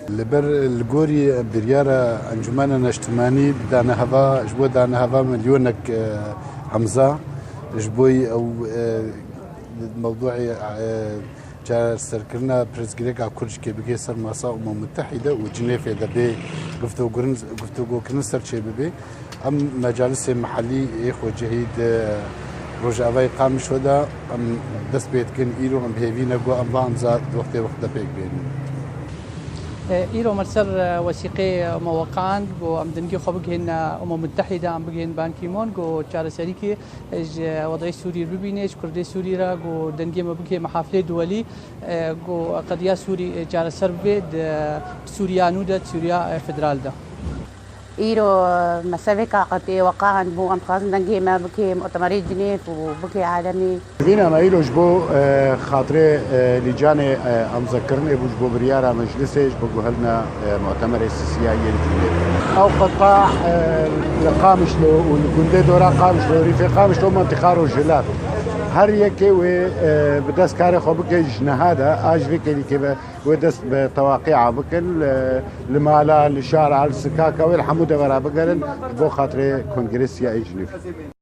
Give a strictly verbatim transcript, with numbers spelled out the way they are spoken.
Li ber, li gorî biryara Encûmena Neştimanî daneheva, ji bo daneheva milyonek, e, emza, ji bo ew, e, mewdûê, e, çareserkirina pirsgirêka Kurd jî kê bigihê ser masa Umem Mutehîde û Cinêfê de bê guftûgokirin, guftûgokirin ser çê bibe. Em mecalisê mehellî ê xwecihî di Rojavayê Qamişlo de em dest pê dikin. Îro em bi hêvî ne ku em va emza di wextê wextê de pêk bênin. E, îro me li ser, e, wesîqê me weqand, ku em dengê xwe bigihên, e, Umem Mutehîde, em bigihên Ban Ki-moon, ku çareserîkê ji wedayê Sûrî bibîne, ji Kurdê Sûrî re, ku dengê me bigihê mehafilê duwelî, e, ku qediya Sûrî, e, çareser bibe di Sûriya nû de, di Sûriya, e, federal de. Îro, e, mesevêka qetê weqand bû, em dixwazin dengê me bikê mutemerê Cinêv û bikê alemî. Vîna me îro ji bo, e, xatirê, e, lîcanê, e, emzekirinê bû, ji bo biryara meclisê, ji bo guhelina, e, mutemerê sisiya yên Cinêv. Ew qeta, e, li Qamişlo û li gundê dora Qamişlo, Rîfê Qamişlo, mentiqa Rojhilat. Her yekê wê, e, bi dest karê xwe bike ji niha de, a ji vê kêlîkê ve wê dest bi tewaqîa bikin, li, li mala, li şara, li sikaka wê, li hemû devera bigerin, ji bo xatirê kongresiya ê Cinêv.